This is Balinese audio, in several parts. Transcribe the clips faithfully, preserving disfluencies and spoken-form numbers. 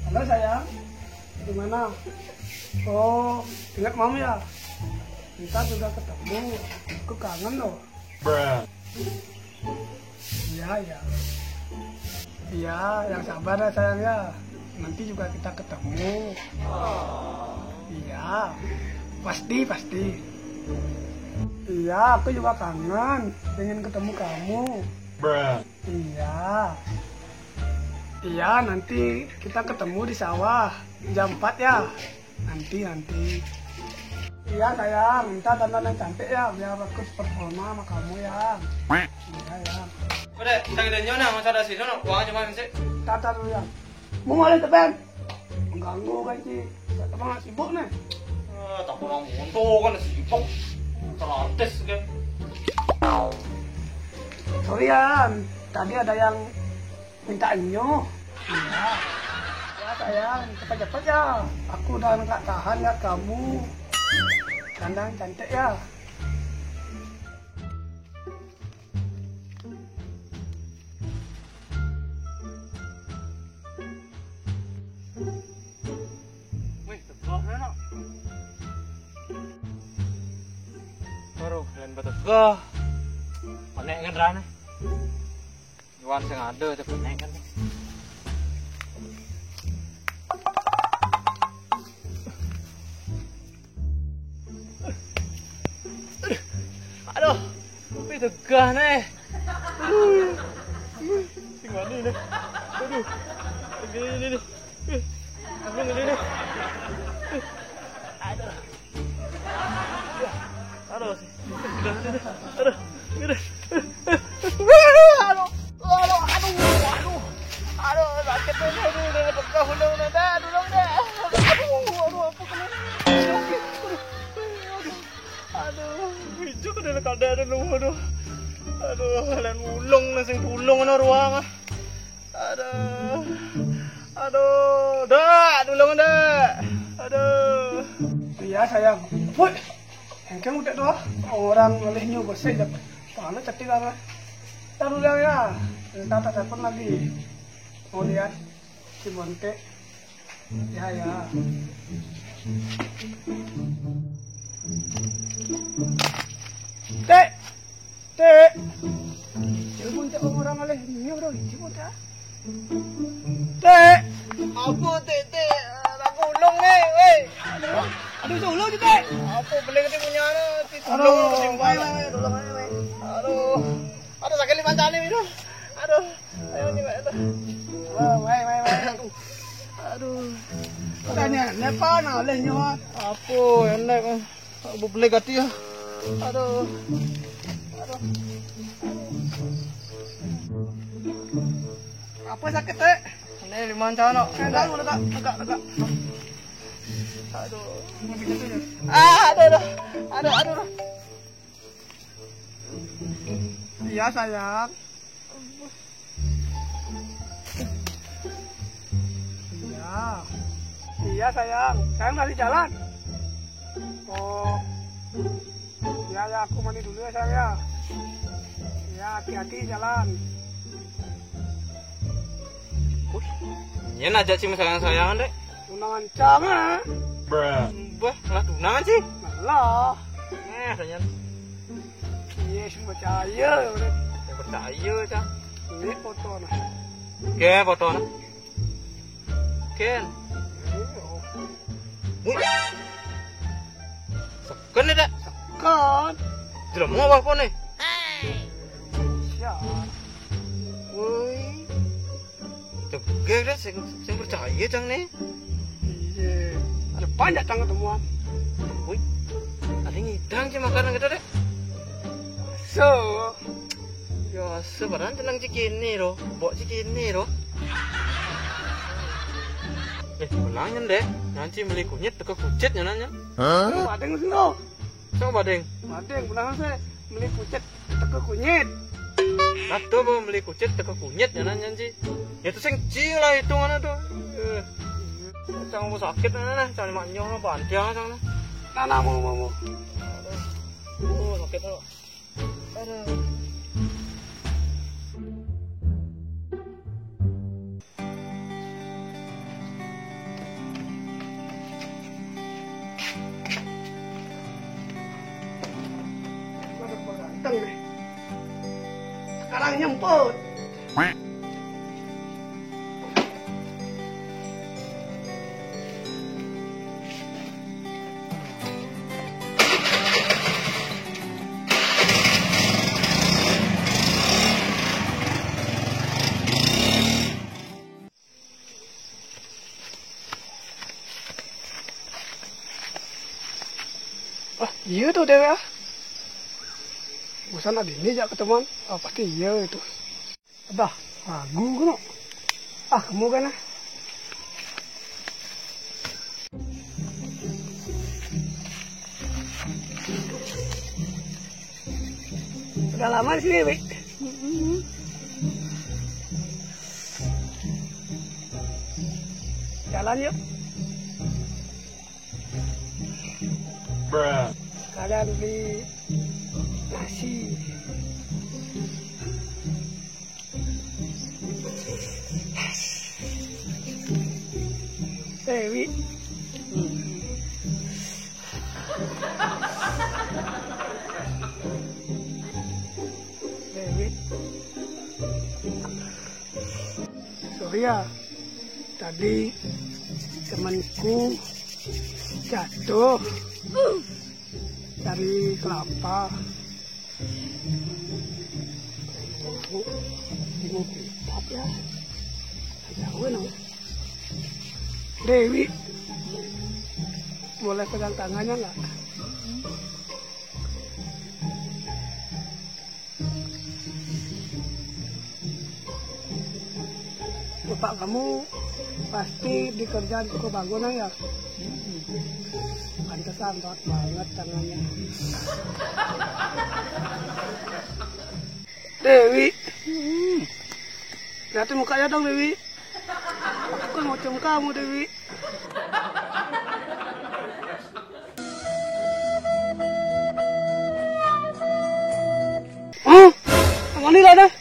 Halo sayang, gimana? Oh, ingat mama ya? Kita juga ketemu, aku kangen loh. Iya, iya. Iya, yang sabar ya sayang ya. Nanti juga kita ketemu. Iya, pasti, pasti. Iya, aku juga kangen, pengen ketemu kamu. Iya. Iya, nanti kita ketemu di sawah jam empat ya. Nanti, nanti. Iya sayang, minta dandan yang cantik ya, biar aku performa sama kamu ya. Iya ya. Udah, kita gede nyonya, masa ada sih, sono, uang aja main sih. Tata dulu ya. Mau mulai teben? Mengganggu kan, Ci. Abang sibuk nih. Eh, tak kurang untung kan sibuk. Salah artis kan. Sorry ya, tadi ada yang minta nyuh. Iya. Ya sayang, cepat-cepat ya. Aku udah nggak tahan lihat kamu. Kandang cantik ya. Wih, tegah ya, nak. Baru kalian betegah. Panek kan rane. Iwan sing ada, tapi nek kan. Aduh, tapi tegah nih. Aduh. Sing wani nih. Aduh. Gini, gini, nih. Aku ngeri nih. Aduh. Aduh, sih. Aduh, aduh, aduh. Aduh, aduh, aduh, aduh, aduh, sakit nih, aduh, udah pegah, udah, udah, dah, aduh, udah, udah. Aduh, aduh, apa kena? Aduh, aduh, aduh, hijau kan ada kada ada lu, aduh. Aduh, kalian mulung, langsung pulung, no, ruang. Aduh. Aduh, Dek, tulung, Dek. Aduh. Iya, sayang. Woi, engkau udah tuh. Orang ngelih nyu bersih, Dek. Mana cetik apa? Taruh dah ya. Entah tak telepon lagi. Mau lihat si Bonte. Ya, ya. Tek. Tek. Telepon Tek, orang alih. Ini orang ini pun tak. Tek. Apa, Tek, Tek? Aku ulung ni, weh. Aduh, aduh, ulung je, Tek. Apa boleh kita punya ni? Aduh, ulung simpan. Weh, weh, tolong aja, weh. Aduh. Aduh, sakit ni mata ni, Wira. Aduh. Ayo ni, weh. Aduh. Wah, weh, weh, weh. Aduh. Aduh. Tanya, kenapa nak alih nyawa? Apa yang nak? Bebelek ati ya. Aduh. Aduh. Apa sakit, Tek? Ini lima cano. Eh, dah, udah, dah. Tegak, tegak. Aduh. Ah, aduh, aduh. Aduh, aduh, aduh. Iya, sayang. Iya. Iya, sayang. Sayang dari jalan. Oh. Ya, ya, aku mandi dulu ya, sayang ya. Ya, hati-hati jalan. Wih, nyen aja sih sayang-sayangan, Dek. Tunangan cang, ah. Bah, lah tunangan sih. Lah. Eh, tanya. Iya, sing percaya, udah. Sing percaya, cang. Ini foto nah. Oke, foto nah. Ken. Iya. Wih. Seken ya, Dek? Seken. Jelema apa nih? Siap. Wih. Tegeh deh, sing, sing percaya cang nih. Iya. Ada banyak cang ketemuan. Wih. Ada ngidang sih makanan kita deh. So. Ya, sebenarnya tenang cik ini loh. Bok cik ini loh. Eh, menangnya deh. Nanti beli kunyit teka kucit ya nanya. Hah? Badeng sih lo. Sama badeng. Badeng, pernah saya beli kucit teka kunyit. Nah, tuh mau beli kucit teka kunyit ya nanya sih. Ya tuh sing cil lah hitungannya tuh. Eh. Cang mau sakit nah, nah, cang mak nyoh mah pantiang cang nah. Nah, nah, mau, mau, mau. Oh, sakit tuh. Aduh. Arang nyemput. Ah, iya tu dewek ah. Bosan adi ni jak ketemuan. Ah, pasti iya tu. Dah, ragu kena. Ah, kamu kan ah. Udah lama di sini, Wi. Jalan yuk. Bruh. Sekalian beli nasi. Eh, Wi. Eh, Wi. Sorry ya, tadi temanku jatuh dari kelapa. Bingung kitab ya. Jauh no. Dewi, boleh pegang tangannya nggak? Bapak kamu pasti di kerjaan toko bangunan ya? Pantesan berat banget tangannya. Dewi, lihatin mukanya dong, Dewi. Aku kan macam kamu, Dewi. Hah? Mana lah dah?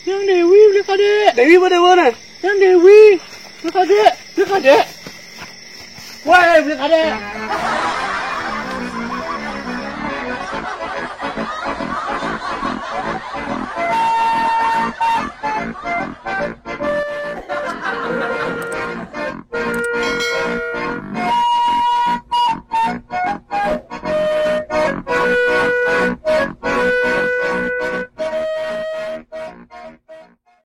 Yang Dewi beli kadek. Dewi pada mana? Yang Dewi beli kadek. Beli kadek. Wah, beli kadek.